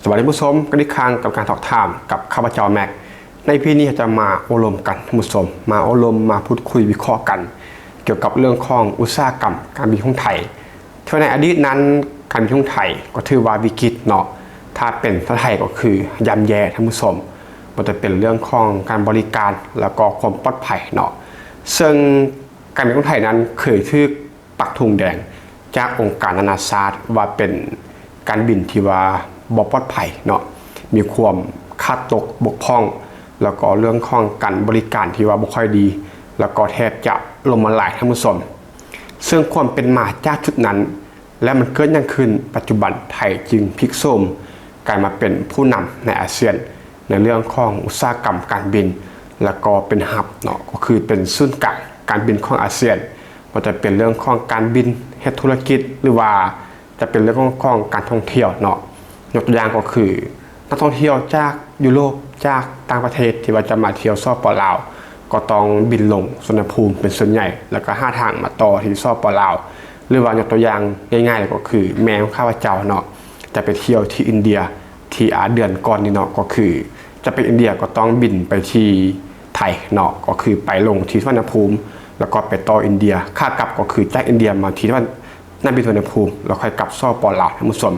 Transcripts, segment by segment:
ສະບາຍດີທ່ານຜູ້ຊົມ, ກັນອີກຄັ້ງກັບການຖາມຖາມກັບຂ້າພະເຈົ້າແມັກ. ໃນ ອີພີ ນີ້ເຮົາຈະມາໂອ້ລົມກັນທ່ານຜູ້ຊົມ, ມາໂອ້ລົມ, ມາພູດຄຸຍ, ວິເຄາະກັນ ກ່ຽວກັບເລື່ອງຂອງອຸດສາຫະກຳການບິນຂອງໄທ. ທີ່ວ່າໃນອະດີດນັ້ນ ການບິນຂອງໄທກໍຖືວ່າວິກິດເນາະ, ຖ້າເປັນພາສາໄທກໍຄືຍ່ຳແຍ່ທ່ານຜູ້ຊົມ, ບໍ່ວ່າຈະເປັນເລື່ອງຂອງການບໍລິການ ແລ້ວກໍຄວາມປອດໄພເນາະ. ເຊິ່ງການບິນຂອງໄທນັ້ນເຄີຍຖືກ ປັກທຸງແດງຈາກອົງການນານາຊາດວ່າເປັນການບິນທີ່ວ່າບໍ່ປອດໄພເນາະ, ມີຄວາມຂາດຕົກບົກຜ່ອງ ແລ້ວກໍເລື່ອງຂອງການບໍລິການທີ່ວ່າບໍ່ຄ່ອຍດີ ແລ້ວກໍແທບຈະລົ້ມລະລາຍທ່ານຜູ້ຊົມ. ເຊິ່ງຄວາມເປັນມາຈາກຈຸດນັ້ນ ແລະ ມັນເກີດຫຍັງຂຶ້ນ ປັດຈຸບັນໄທຈຶ່ງພິກໂສມກາຍມາເປັນຜູ້ນຳໃນອາຊຽນ ໃນເລື່ອງຂອງອຸດສາຫະກຳການບິນ ແລ້ວກໍເປັນ hub ເນາະ, ກໍຄືເປັນສູນກາງການບິນຂອງອາຊຽນ. ບໍ່ວ່າຈະເປັນເລື່ອງຂອງການບິນ, ເຮັດທຸລະກິດ ຫຼືວ່າຈະເປັນເລື່ອງຂອງ ຂອງການທ່ອງທ່ຽວເນາະ. ຍົກຕົວຢ່າງກໍຄື ນັກທ່ອງທ່ຽວຈາກຢູໂຣບ, ຈາກຕ່າງປະເທດທີ່ວ່າຈະມາທ່ຽວ ສປປ ລາວ ກໍຕ້ອງບິນລົງສຸວັນນະພູມເປັນສ່ວນໃຫຍ່ ແລ້ວກໍຫາທາງມາຕໍ່ທີ່ ສປປ ລາວ. ຫຼືວ່າຍົກຕົວຢ່າງງ່າຍໆເລີຍກໍຄື ແມ່ຂອງຂ້າພະເຈົ້າເນາະ ຈະໄປທ່ຽວທີ່ອິນເດຍ ທີ່ ອາ ເດືອນກ່ອນນີ້ເນາະ, ກໍຄືຈະໄປອິນເດຍກໍຕ້ອງບິນໄປທີ່ໄທເນາະ, ກໍຄືໄປລົງທີ່ສຸວັນນະພູມ ແລ້ວກໍໄປຕໍ່ອິນເດຍ, ຂາກັບກໍຄືຈາກອິນເດຍມາທີ່ສະໜາມບິນສຸວັນນະພູມ ແລ້ວຄ່ອຍກັບ ສປປ ລາວ ທ່ານຜູ້ຊົມ.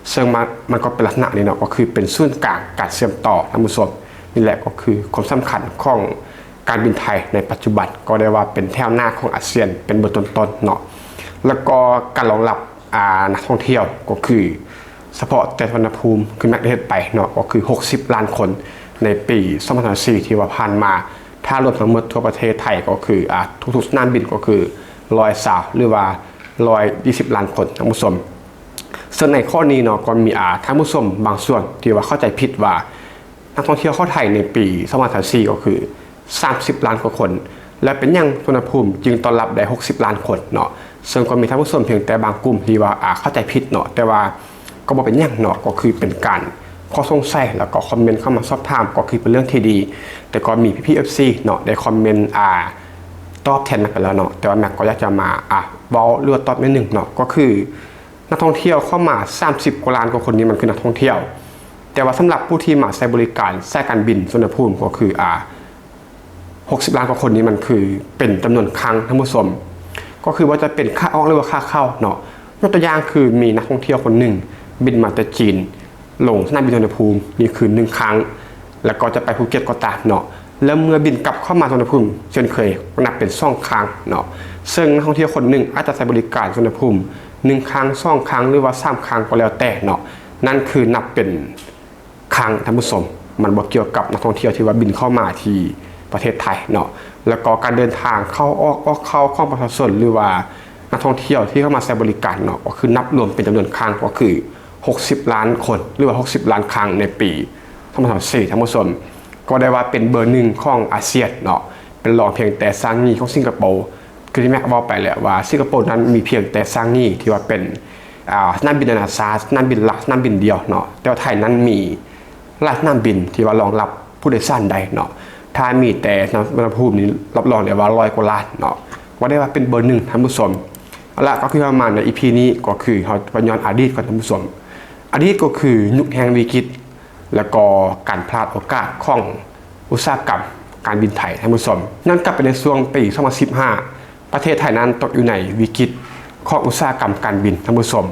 ເຊິ່ງມັນ ມັນກໍເປັນລັກສະນະນີ້ເນາະ, ກໍຄືເປັນສູນກາງການເຊື່ອມຕໍ່ ທ່ານຜູ້ຊົມ. ນີ້ແຫຼະກໍຄືຄວາມສຳຄັນຂອງການບິນໄທໃນປັດຈຸບັນ, ກໍໄດ້ວ່າເປັນແຖວໜ້າຂອງອາຊຽນເປັນເບີຕົ້ນໆເນາະ. ແລ້ວກໍການລອງຮັບ ອາ ນັກທ່ອງທ່ຽວ ກໍຄືສະເພາະແຕ່ສຸວັນນະພູມ ຄືແມັກໄດ້ເຮັດໄປເນາະ ກໍຄືຫົກສິບລ້ານຄົນໃນປີສອງພັນຊາວສີ່ ທີ່ວ່າຜ່ານມາ. ຖ້າລວມທັງໝົດທົ່ວປະເທດໄທກໍຄື ອາ ທຸກໆສະໜາມບິນກໍຄືຮ້ອຍຊາວ ຫຼືວ່າຮ້ອຍຊາວລ້ານຄົນ ທ່ານຜູ້ຊົມ. ເຊິ່ງໃນຂໍ້ນີ້ເນາະ ກໍມີ ອາ ທ່ານຜູ້ຊົມບາງສ່ວນທີ່ວ່າເຂົ້າໃຈຜິດວ່າ ນັກທ່ອງທ່ຽວເຂົ້າໄທໃນປີສອງພັນຊາວສີ່ ກໍຄືສາມສິບລ້ານກວ່າຄົນ, ແລະ ເປັນຫຍັງສຸວັນນະພູມຈຶ່ງຕ້ອນຮັບໄດ້ຫົກສິບລ້ານຄົນເນາະ? ເຊິ່ງກໍມີທ່ານຜູ້ຊົມພຽງແຕ່ບາງກຸ່ມທີ່ວ່າ ອາ ເຂົ້າໃຈຜິດເນາະ, ແຕ່ວ່າກໍບໍ່ເປັນຫຍັງເນາະ, ກໍຄືເປັນການຂໍ້ສົງໄສ ແລ້ວກໍຄອມເມັນເຂົ້າມາສອບຖາມ ກໍຄືເປັນເລື່ອງທີ່ດີ. ແຕ່ກໍມີພີ່ໆ ເອັຟຊີ ເນາະ ໄດ້ຄອມເມັນ ອາ ຕອບແທນແມັກໄປແລ້ວເນາະ, ແຕ່ວ່າແມັກກໍຢາກຈະມາ ອາ ເວົ້າ ຫຼືວ່າຕອບໜ້ອຍໜຶ່ງເນາະ, ກໍຄື ນັກທ່ອງທ່ຽວເຂົ້າມາສາມສິບກວ່າລ້ານກວ່າຄົນນີ້ ມັນຄືນັກທ່ອງທ່ຽວ, ແຕ່ວ່າສຳລັບຜູ້ທີ່ມາໃຊ້ບໍລິການສາຍການບິນສຸວັນນະພູມ ກໍຄື ອາ ຫົກສິບລ້ານກວ່າຄົນນີ້ ມັນຄືເປັນຈຳນວນຄັ້ງ ທ່ານຜູ້ຊົມ, ກໍຄືບໍ່ວ່າຈະເປັນຂາອອກ ຫຼືວ່າຂາເຂົ້າເນາະ. ຍົກຕົວຢ່າງຄືມີນັກທ່ອງທ່ຽວຄົນໜຶ່ງບິນມາແຕ່ຈີນ ລົງສະໜາມບິນສຸວັນນະພູມນີ້ຄືໜຶ່ງຄັ້ງ, ແລ້ວກໍຈະໄປພູເກັດກໍຕາມເນາະ, ແລ້ວເມື່ອບິນກັບເຂົ້າມາສຸວັນນະພູມເຊັ່ນເຄີຍ ກໍນັບເປັນສອງຄັ້ງເນາະ. ເຊິ່ງນັກທ່ອງທ່ຽວຄົນໜຶ່ງອາດຈະໃຊ້ບໍລິການສຸວັນນະພູມໜຶ່ງຄັ້ງ, ສອງຄັ້ງ ຫຼືວ່າສາມຄັ້ງກໍແລ້ວແຕ່ເນາະ, ນັ້ນຄືນັບເປັນຄັ້ງ ທ່ານຜູ້ຊົມ. ມັນບໍ່ກ່ຽວກັບນັກທ່ອງທ່ຽວທີ່ວ່າບິນເຂົ້າມາທີ່ປະເທດໄທເນາະ, ແລ້ວກໍການເດີນທາງເຂົ້າອອກ ອອກເຂົ້າຂອງປະຊາຊົນ ຫຼືວ່ານັກທ່ອງທ່ຽວທີ່ເຂົ້າມາໃຊ້ບໍລິການເນາະ ກໍຄືນັບລວມເປັນຈຳນວນຄັ້ງ ກໍຄື ຫົກສິບລ້ານຄົນ ຫຼືວ່າຫົກສິບລ້ານຄັ້ງໃນປີສອງພັນຊາວສີ່ ທ່ານຜູ້ຊົມ, ກໍໄດ້ວ່າເປັນເບີໜຶ່ງຂອງອາຊຽນເນາະ, ເປັນລອງພຽງແຕ່ຊາງງີຂອງສິງກະໂປ. ຄືທີ່ແມັກເວົ້າໄປແລ້ວວ່າ ສິງກະໂປນັ້ນມີພຽງແຕ່ຊາງງີທີ່ວ່າເປັນ ອາ ສະໜາມບິນນານາຊາດ, ສະໜາມບິນຫຼັກ, ສະໜາມບິນດຽວເນາະ, ແຕ່ວ່າໄທນັ້ນມີຫຼາຍສະໜາມບິນທີ່ວ່າລອງຮັບ ຜູ້ໂດຍສານໄດ້ເນາະ. ຖ້າມີແຕ່ສະໜາມບິນສຸວັນນະພູມນີ້ ຮັບຮອງໄດ້ວ່າຮ້ອຍກວ່າລ້ານເນາະ, ວ່າໄດ້ວ່າເປັນເບີໜຶ່ງ ທ່ານຜູ້ຊົມ. ເອົາລະ ກໍຄືເຮົາມາໃນ ອີພີ ນີ້ ກໍຄືເຮົາໄປຍ້ອນອະດີດກ່ອນ ທ່ານຜູ້ຊົມ. ອະດີດກໍຄືຍຸກແຫ່ງວິກິດ ແລ້ວກໍການພລາດໂອກາດຂອງອຸດສາຫະກຳການບິນໄທ ທ່ານຜູ້ຊົມ. ຍ້ອນກັບໄປໃນຊ່ວງປີສອງພັນສິບຫ້າ ປະເທດໄທນັ້ນຕົກຢູ່ໃນວິກິດຂອງອຸດສາຫະກຳການບິນ ທ່ານຜູ້ຊົມ,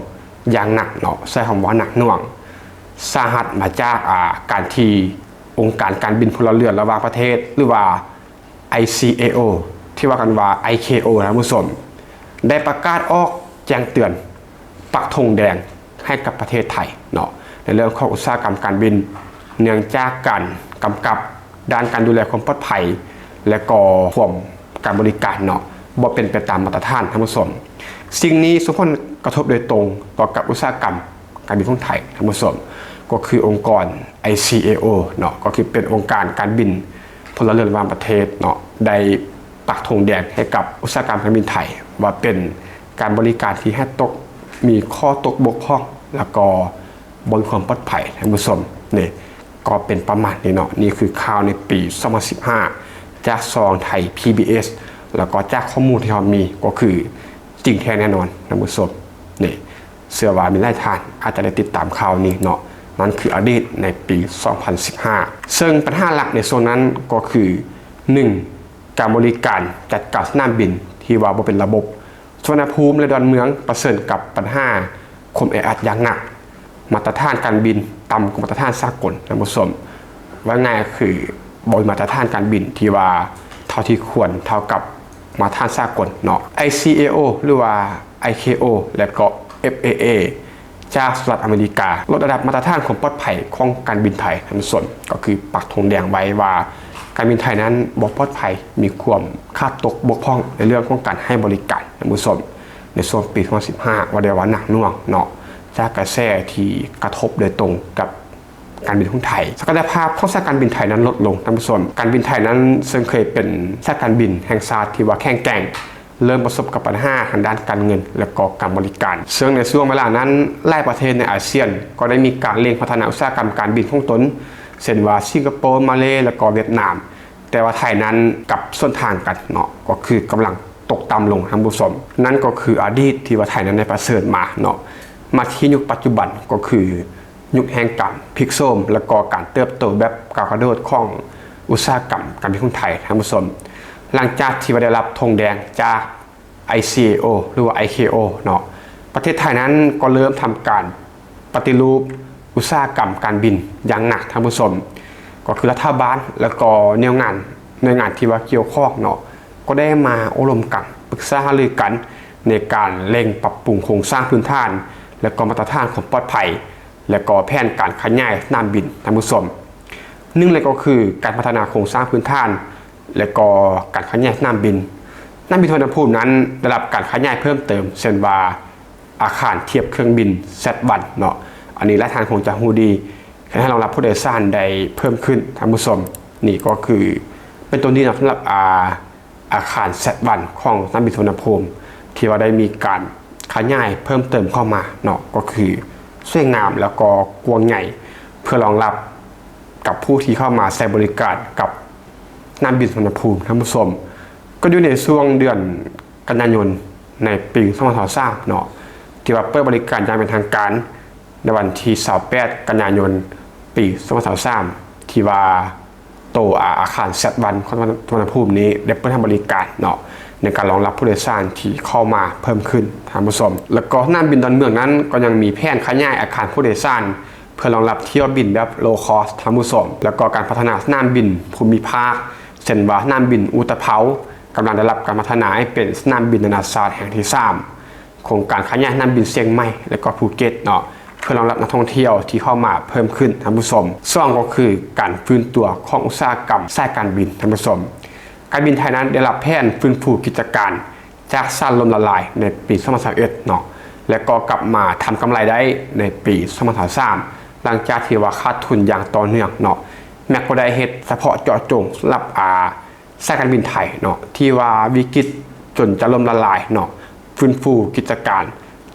ຢ່າງໜັກເນາະ, ໃຊ້ຄຳວ່າໜັກໜ່ວງສາຫັດ ມາຈາກ ອາ ການທີ່ ອົງການການບິນພົນລະເຮືອນລະຫວ່າງປະເທດ ຫຼືວ່າ ໄອ ຊີ ເອ ໂອ ທີ່ວ່າກັນວ່າ ໄອ ເຄ ໂອ ທ່ານຜູ້ຊົມ ໄດ້ປະກາດອອກແຈ້ງເຕືອນ ປັກທຸງແດງໃຫ້ກັບປະເທດໄທເນາະ ໃນເລື່ອງຂອງອຸດສາຫະກຳການບິນ ເນື່ອງຈາກການກຳກັບດ້ານການດູແລຄວາມປອດໄພ ແລະ ກໍຄວາມການບໍລິການເນາະ ບໍ່ເປັນໄປຕາມມາດຕະຖານ ທ່ານຜູ້ຊົມ. ສິ່ງນີ້ສົ່ງຜົນກະທົບໂດຍຕົງຕໍ່ກັບອຸດສາຫະກຳ ການບິນຂອງໄທ ທ່ານຜູ້ຊົມ, ກໍຄືອົງກອນ ໄອ ຊີ ເອ ໂອ ເນາະ, ກໍຄືເປັນອົງການການບິນພົນລະເຮືອນລະຫວ່າງປະເທດເນາະ, ໄດ້ປັກທຸງແດງໃຫ້ກັບອຸດສາຫະກຳການບິນໄທ ວ່າເປັນການບໍລິການທີ່ໃຫ້ຕົກ ມີຂໍ້ຕົກບົກຜ່ອງ ແລ້ວກໍບໍ່ມີຄວາມປອດໄພ ທ່ານຜູ້ຊົມ. ນີ້ກໍເປັນປະມານນີ້ເນາະ, ນີ້ຄືຂ່າວໃນປີສອງພັນສິບຫ້າ ຈາກຊ່ອງໄທ ພີບີເອສ ແລ້ວກໍຈາກຂໍ້ມູນທີ່ເຮົາມີ ກໍຄືຈິງແທ້ແນ່ນອນ ທ່ານຜູ້ຊົມ. ນີ້ ເຊື່ອວ່າມີຫຼາຍທ່ານອາດຈະໄດ້ຕິດຕາມຂ່າວນີ້ເນາະ, ນັ້ນຄືອະດີດໃນປີສອງພັນສິບຫ້າ ເຊິ່ງບັນຫາຫຼັກໃນຊ່ວງນັ້ນກໍຄື ໜຶ່ງ ການບໍລິການຈັດການສະໜາມບິນທີ່ວ່າບໍ່ເປັນລະບົບ, ສະຫວັນນະພູມ ແລະ ດອນເມືອງປະເຊີນກັບບັນຫາຄວາມແອອັດຢ່າງໜັກ, ມາດຕະຖານການບິນຕ່ຳກວ່າມາດຕະຖານສາກົນ, ທ່ານຜູ້ຊົມ, ເວົ້າງ່າຍໆຄືບໍ່ມີມາດຕະຖານການບິນທີ່ວ່າເທົ່າທີ່ຄວນ, ເທົ່າກັບມາດຕະຖານສາກົນເນາະ. ໄອ ຊີ ເອ ໂອ ຫຼືວ່າ ໄອ ເຄ ໂອ ແລະກໍ ເອັຟ ເອ ເອ ຈາກສະຫະລັດອາເມລິກາ ລົດລະດັບມາດຕະຖານຄວາມປອດໄພຂອງການບິນໄທ, ທ່ານຜູ້ຊົມ, ກໍຄືປັກທງແດງໄວ້ວ່າການບິນໄທນັ້ນບໍ່ປອດໄພ, ມີຄວາມຂາດຕົກບົກຜ່ອງໃນເລື່ອງຂອງການໃຫ້ບໍລິການ, ທ່ານຜູ້ຊົມ, ໃນຊ່ວງປີສອງພັນສິບຫ້າ ວ່າໄດ້ວ່າໜັກໜ່ວງເນາະ, ຈາກກະແສທີ່ກະທົບໂດຍຕົງກັບການບິນຂອງໄທ. ສັກກະຍະພາບຂອງສາຍການບິນໄທນັ້ນລົດລົງ, ທ່ານຜູ້ຊົມ. ການບິນໄທນັ້ນເຊິ່ງເຄີຍເປັນສາຍການບິນແຫ່ງຊາດທີ່ວ່າແຂງແກ່ງ, ເລີ່ມປະສົບກັບບັນຫາທາງດ້ານການເງິນ ແລະກໍການບໍລິການ. ເຊິ່ງໃນຊ່ວງເວລານັ້ນ, ຫຼາຍປະເທດໃນອາຊຽນກໍໄດ້ມີການເລັ່ງພັດທະນາອຸດສາຫະກຳການບິນຂອງຕົນ, ເຊັ່ນວ່າສິງກະໂປ, ມາເລ ແລະກໍຫວຽດນາມ. ແຕ່ວ່າໄທນັ້ນກັບສວນທາງກັນເນາະ, ກໍຄືກຳລັງຕົກຕ່ຳລົງ, ທ່ານຜູ້ຊົມ. ນັ້ນກໍຄືອະດີດທີ່ວ່າໄທນັ້ນໄດ້ປະເຊີນມາເນາະ. ມາທີ່ຍຸກປັດຈຸບັນ, ກໍຄື ຍຸກແຫ່ງການພລິກໂສມ ແລະກໍການເຕີບໂຕແບບກ້າວກະໂດດຂອງອຸດສາຫະກຳການບິນຂອງໄທ, ທ່ານຜູ້ຊົມ. ຫຼັງຈາກທີ່ວ່າໄດ້ຮັບທງແດງຈາກ ໄອ ຊີ ເອ ໂອ ຫຼືວ່າ ໄອ ເຄ ໂອ ເນາະ, ປະເທດໄທນັ້ນກໍເລີ່ມທຳການປະຕິຮູບອຸດສາຫະກຳການບິນຢ່າງໜັກ, ທ່ານຜູ້ຊົມ. ກໍຄືລັດຖະບານ ແລະກໍແນວງານ, ໜ່ວຍງານທີ່ວ່າກ່ຽວຂ້ອງເນາະ, ກໍໄດ້ມາໂອ້ລົມກັນ, ປຶກສາຫາລືກັນໃນການເລັ່ງປັບປຸງໂຄງສ້າງພື້ນຖານ ແລະກໍມາດຕະຖານຄວາມປອດໄພ ແລະກໍແຜນການຂະຫຍາຍສະໜາມບິນ, ທ່ານຜູ້ຊົມ. ໜຶ່ງເລີຍກໍຄືການພັດທະນາໂຄງສ້າງພື້ນຖານ ແລະກໍການຂະຫຍາຍສະໜາມບິນ. ສະໜາມບິນສຸວັນນະພູມນັ້ນໄດ້ຮັບການຂະຫຍາຍເພີ່ມເຕີມ, ເຊັ່ນວ່າອາຄານທຽບເຄື່ອງບິນ ແຊັດວັນ ເນາະ. ອັນນີ້ຫຼາຍທ່ານຄົງຈະຮູ້ດີ, ເຮັດໃຫ້ຮອງຮັບຜູ້ໂດຍສານໄດ້ເພີ່ມຂຶ້ນ, ທ່ານຜູ້ຊົມ. ນີ້ກໍຄືເປັນຕົວຢ່າງສຳລັບ ອາ ອາຄານ ແຊັດວັນ ຂອງສະໜາມບິນສຸວັນນະພູມ ທີ່ວ່າໄດ້ມີການຂະຫຍາຍເພີ່ມເຕີມເຂົ້າມາເນາະ, ກໍຄືສວຍງາມ ແລ້ວກໍກວ້າງໃຫຍ່ ເພື່ອຮອງຮັບກັບຜູ້ທີ່ເຂົ້າມາໃຊ້ບໍລິການກັບສະໜາມບິນສຸວັນນະພູມ, ທ່ານຜູ້ຊົມ. ກໍຢູ່ໃນຊ່ວງເດືອນກັນຍາຍົນໃນປີສອງພັນຊາວສາມເນາະ, ທີ່ວ່າເປີດບໍລິການຢ່າງເປັນທາງການ ໃນວັນທີຊາວແປດ ກັນຍາຍົນ ປີສອງພັນຊາວສາມ ທີ່ວ່າໂຕອາ ອາຄານ ແຊັດວັນ ຂອງສຸວັນນະພູມນີ້ໄດ້ເປີດໃຫ້ບໍລິການເນາະ ໃນການຮອງຮັບຜູ້ໂດຍສານທີ່ເຂົ້າມາເພີ່ມຂຶ້ນ, ທ່ານຜູ້ຊົມ. ແລ້ວກໍສະໜາມບິນດອນເມືອງນັ້ນກໍຍັງມີແຜນຂະຫຍາຍອາຄານຜູ້ໂດຍສານ ເພື່ອຮອງຮັບຖ້ຽວບິນແບບ low cost, ທ່ານຜູ້ຊົມ. ແລ້ວກໍການພັດທະນາສະໜາມບິນພູມມິພາກ, ເຊັ່ນວ່າສະໜາມບິນອຸຕະເພົາ ກຳລັງໄດ້ຮັບການພັດທະນາໃຫ້ເປັນສະໜາມບິນນານາຊາດແຫ່ງທີສາມ. ໂຄງການຂະຫຍາຍສະໜາມບິນຊຽງໃໝ່ ແລະກໍພູເກັດເນາະ ເພື່ອຮອງຮັບນັກທ່ອງທ່ຽວທີ່ເຂົ້າມາເພີ່ມຂຶ້ນ, ທ່ານຜູ້ຊົມ. ສອງ ກໍຄືການຟື້ນຕົວຂອງອຸດສາຫະກຳສາຍການບິນ, ທ່ານຜູ້ຊົມ. ການບິນໄທນັ້ນໄດ້ຮັບແຜນຟື້ນຟູກິດຈະການຈາກສານລົ້ມລະລາຍໃນປີສອງພັນຊາວເອັດເນາະ ແລະກໍກັບມາທຳກຳໄລໄດ້ໃນປີສອງພັນຊາວສາມ ຫຼັງຈາກທີ່ວ່າຂາດທຶນຢ່າງຕໍ່ເນື່ອງເນາະ. ແມັກກໍໄດ້ເຮັດສະເພາະເຈາະຈົງສຳລັບ ອາ ສາຍການບິນໄທເນາະ ທີ່ວ່າວິກິດຈົນຈະລົ້ມລະລາຍເນາະ, ຟື້ນຟູກິດຈະການ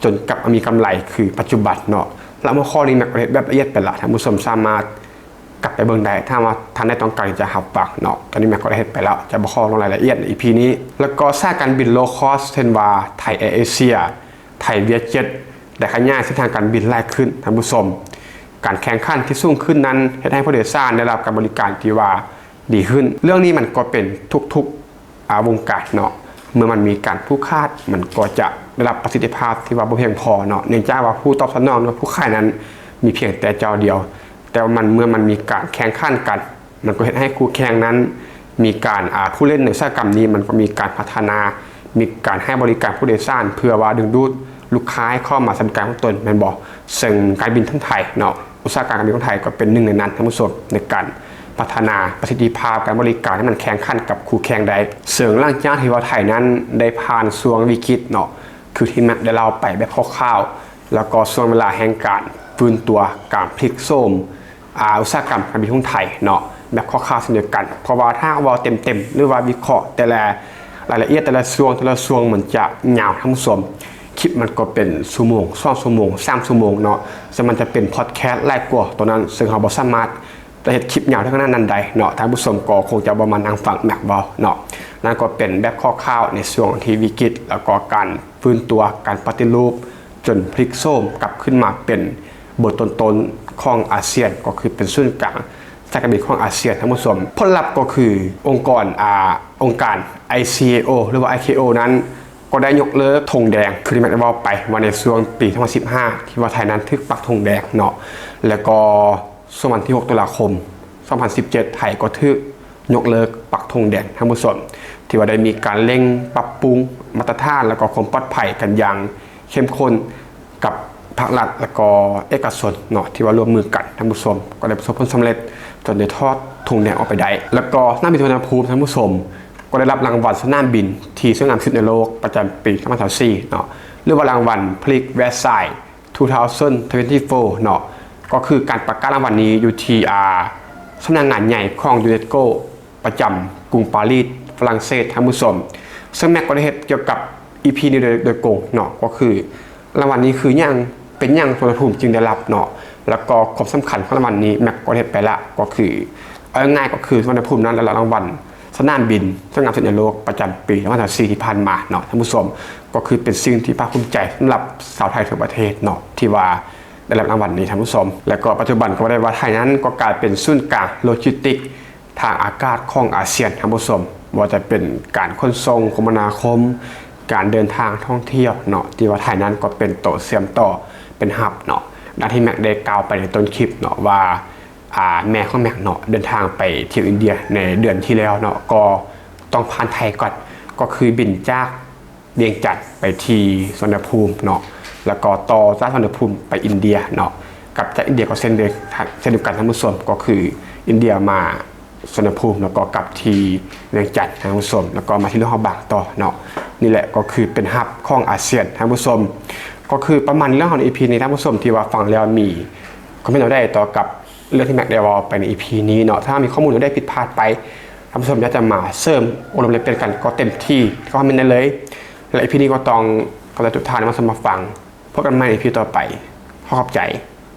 ຈົນກັບມາມີກຳໄລຄືປັດຈຸບັນເນາະ. ແລະຫົວຂໍ້ນີ້ແມັກໄດ້ເຮັດແບບລະອຽດໄປລະ, ທ່ານຜູ້ຊົມສາມາດກັບໄປເບິ່ງໄດ້ ຖ້າວ່າທ່ານໃດຕ້ອງການທີ່ຈະຮັບຟັງເນາະ. ຕອນນີ້ແມັກກໍໄດ້ເຮັດໄປແລ້ວ, ຈະບໍ່ຂໍລົງລາຍລະອຽດໃນອີພີນີ້. ແລ້ວກໍສາຍການບິນ low cost ເຊັ່ນວ່າ ໄທແອເອເຊຍ, ໄທວຽດເຈັດ ໄດ້ຂະຫຍາຍເສັ້ນທາງການບິນຫຼາຍຂຶ້ນ, ທ່ານຜູ້ຊົມ. ການແຂ່ງຂັນທີ່ສູງຂຶ້ນນັ້ນ ເຮັດໃຫ້ຜູ້ໂດຍສານໄດ້ຮັບການບໍລິການທີ່ວ່າ ດີຂຶ້ນ. ເລື່ອງນີ້ມັນກໍເປັນທຸກໆ ອາ ວົງການເນາະ, ເມື່ອມັນມີການຜູກຂາດ ມັນກໍຈະໄດ້ຮັບປະສິດທິພາບທີ່ວ່າບໍ່ພຽງພໍເນາະ, ເນື່ອງຈາກວ່າຜູ້ຕອບສະໜອງ ຫຼືວ່າຜູ້ຂາຍນັ້ນມີພຽງແຕ່ເຈົ້າດຽວ. ແຕ່ວ່າມັນ ເມື່ອມັນມີການແຂ່ງຂັນກັນ ມັນກໍເຮັດໃຫ້ຄູ່ແຂ່ງນັ້ນມີການ ອາ ຜູ້ຫຼິ້ນໃນອຸດສາຫະກຳນີ້ ມັນກໍມີການພັດທະນາ, ມີການໃຫ້ບໍລິການຜູ້ໂດຍສານ ເພື່ອວ່າດຶງດູດລູກຄ້າໃຫ້ເຂົ້າມາໃຊ້ບໍລິການຂອງຕົນ, ແມ່ນບໍ່? ເຊິ່ງການບິນຂອງໄທເນາະ ອຸດສາຫະກຳການບິນຂອງໄທກໍເປັນໜຶ່ງໃນນັ້ນ, ທ່ານຜູ້ຊົມ, ໃນການພັດທະນາປະສິດທິພາບການບໍລິການໃຫ້ມັນແຂ່ງຂັນກັບຄູ່ແຂ່ງໄດ້. ເຊິ່ງຫຼັງຈາກທີ່ວ່າໄທນັ້ນໄດ້ຜ່ານຊ່ວງວິກິດເນາະ, ຄືທີ່ແມັກໄດ້ເລົ່າໄປແບບຄ່າວໆ, ແລ້ວກໍຊ່ວງເວລາແຫ່ງການຟື້ນຕົວ, ການພລິກໂສມ ອາ ອຸດສາຫະກຳການບິນຂອງໄທເນາະ, ແບບຄ່າວໆເຊັ່ນດຽວກັນ. ເພາະວ່າຖ້າເວົ້າເຕັມໆ ຫຼືວ່າວິເຄາະແຕ່ລະລາຍລະອຽດ ແຕ່ລະຊ່ວງ ແຕ່ລະຊ່ວງມັນຈະຍາວ, ທ່ານຜູ້ຊົມ. ຄລິບມັນກໍເປັນຊົ່ວໂມງ, ສອງຊົ່ວໂມງ, ສາມຊົ່ວໂມງເນາະ, ເຊິ່ງມັນຈະເປັນພອດແຄສຫຼາຍກວ່າຕົວນັ້ນ, ເຊິ່ງເຮົາບໍ່ສາມາດຈະເຮັດຄລິບຍາວເທົ່ານັ້ນນັ້ນໄດ້ເນາະ, ທ່ານຜູ້ຊົມກໍຄົງຈະບໍ່ມານັ່ງຟັງແມັກເວົ້າເນາະ. ນັ້ນກໍເປັນແບບຄ່າວໆໃນຊ່ວງທີ່ວິກິດ, ແລ້ວກໍການຟື້ນຕົວ, ການປະຕິຮູບ ຈົນພລິກໂສມກັບຂຶ້ນມາເປັນເບີຕົ້ນໆ ຂອງອາຊຽນ ກໍຄືເປັນສູນກາງສາຍການບິນຂອງອາຊຽນ ທ່ານຜູ້ຊົມ. ຜົນລັບກໍຄືອົງກອນ ອາ ອົງການ ໄອ ຊີ ເອ ໂອ ຫຼືວ່າ ໄອ ເຄ ໂອ ນັ້ນ ກໍໄດ້ຍົກເລີກທຸງແດງ ຄືທີ່ແມັກໄດ້ເວົ້າໄປວ່າໃນຊ່ວງປີສອງພັນສິບຫ້າ ທີ່ວ່າໄທນັ້ນຖືກປັກທຸງແດງເນາະ ແລ້ວກໍຊ່ວງວັນທີຫົກ ຕຸລາຄົມ ສອງພັນສິບເຈັດ ໄທກໍຖືກຍົກເລີກປັກທຸງແດງ ທ່ານຜູ້ຊົມ ທີ່ວ່າໄດ້ມີການເລັ່ງປັບປຸງມາດຕະຖານ ແລ້ວກໍຄວາມປອດໄພກັນຢ່າງເຂັ້ມຂຸ້ນ ກັບພາກລັດ ແລ້ວກໍເອກະຊົນເນາະ ທີ່ວ່າຮ່ວມມືກັນ ທ່ານຜູ້ຊົມ ກໍໄດ້ປະສົບຜົນສຳເລັດ ຈົນໄດ້ຖອດທຸງແດງອອກໄປໄດ້. ແລ້ວກໍສະໜາມບິນສຸວັນນະພູມ ທ່ານຜູ້ຊົມ ກໍໄດ້ຮັບລາງວັນສະໜາມບິນທີ່ສວຍງາມທີ່ສຸດໃນໂລກ ປະຈຳປີສອງພັນຊາວສີ່ເນາະ ຫຼືວ່າລາງວັນ Prix Versailles two thousand twenty-four ເນາະ. ກໍຄືການປະກາດລາງວັນນີ້ຢູ່ທີ່ ອາ ສຳນັກງານໃຫຍ່ຂອງ UNESCO ປະຈຳກຸງປາຣີສ ຝຣັ່ງເສດ ທ່ານຜູ້ຊົມ. ເຊິ່ງແມັກກໍໄດ້ເຮັດກ່ຽວກັບ ອີ ພີ ນີ້ໂດຍ ໂດຍກົງເນາະ ກໍຄືລາງວັນນີ້ຄືຫຍັງ ເປັນຫຍັງສຸວັນນະພູມຈຶ່ງໄດ້ຮັບເນາະ ແລ້ວກໍຄວາມສຳຄັນຂອງລາງວັນນີ້ ແມັກກໍເຮັດໄປລະ ກໍຄື ເອົາງ່າຍໆ ກໍຄືສຸວັນນະພູມນັ້ນໄດ້ຮັບລາງວັນສະໜາມບິນສວຍງາມທີ່ສຸດໃນໂລກ ປະຈຳປີສອງພັນຊາວສີ່ ທີ່ຜ່ານມາເນາະ ທ່ານຜູ້ຊົມ. ກໍຄືເປັນສິ່ງທີ່ພາກພູມໃຈສຳລັບຊາວໄທທົ່ວປະເທດເນາະ ທີ່ວ່າໄດ້ຮັບລາງວັນນີ້ ທ່ານຜູ້ຊົມ. ແລ້ວກໍປັດຈຸບັນກໍວ່າໄດ້ວ່າໄທນັ້ນກໍກາຍເປັນສູນກາງໂລຈິສຕິກ ທາງອາກາດຂອງອາຊຽນ ທ່ານຜູ້ຊົມ ບໍ່ວ່າຈະເປັນການຂົນສົ່ງ, ຄົມມະນາຄົມ, ການເດີນທາງທ່ອງທ່ຽວເນາະ ທີ່ວ່າໄທນັ້ນກໍເປັນໂຕເຊື່ອມຕໍ່ ເປັນ hub ເນາະ. ດັ່ງທີ່ແມັກໄດ້ກ່າວໄປໃນຕົ້ນຄລິບເນາະວ່າ ອາ ແມ່ຂອງແມັກເນາະ ເດີນທາງໄປທ່ຽວອິນເດຍໃນເດືອນທີ່ແລ້ວເນາະ ກໍຕ້ອງຜ່ານໄທກ່ອນ ກໍຄືບິນຈາກວຽງຈັນໄປທີ່ສຸວັນນະພູມເນາະ ແລ້ວກໍຕໍ່ຈາກສຸວັນນະພູມໄປອິນເດຍເນາະ ກັບຈາກອິນເດຍກໍເຊັ່ນດຽວ ເຊັ່ນດຽວກັນ ທ່ານຜູ້ຊົມ ກໍຄືອິນເດຍມາ ສຸວັນນະພູມ ແລ້ວກໍກັບທີ່ວຽງຈັນ ທ່ານຜູ້ຊົມ ແລ້ວກໍມາທີ່ຫຼວງພະບາງຕໍ່ເນາະ. ນີ້ແຫຼະກໍຄືເປັນ hub ຂອງອາຊຽນ ທ່ານຜູ້ຊົມ. ກໍຄືປະມານເລື່ອງຂອງ ອີ ພີ ນີ້ ທ່ານຜູ້ຊົມ ທີ່ວ່າຟັງແລ້ວມີຄອມເມັນແນວໃດຕໍ່ກັບເລື່ອງທີ່ແມັກໄດ້ເວົ້າໄປໃນ ອີ ພີ ນີ້ເນາະ. ຖ້າມີຂໍ້ມູນແນວໃດຜິດພາດໄປ ທ່ານຜູ້ຊົມຢາກຈະມາເສີມອົບຮົມແລກປ່ຽນກັນກໍເຕັມທີ່ ຄອມເມັນໄດ້ເລີຍ. ແລະ ອີ ພີ ນີ້ກໍຕ້ອງຂອບໃຈທຸກທ່ານທີ່ມາຊົມມາຟັງ. ພົບກັນໃໝ່ ອີ ພີ ຕໍ່ໄປ. ຂໍຂອບໃຈ.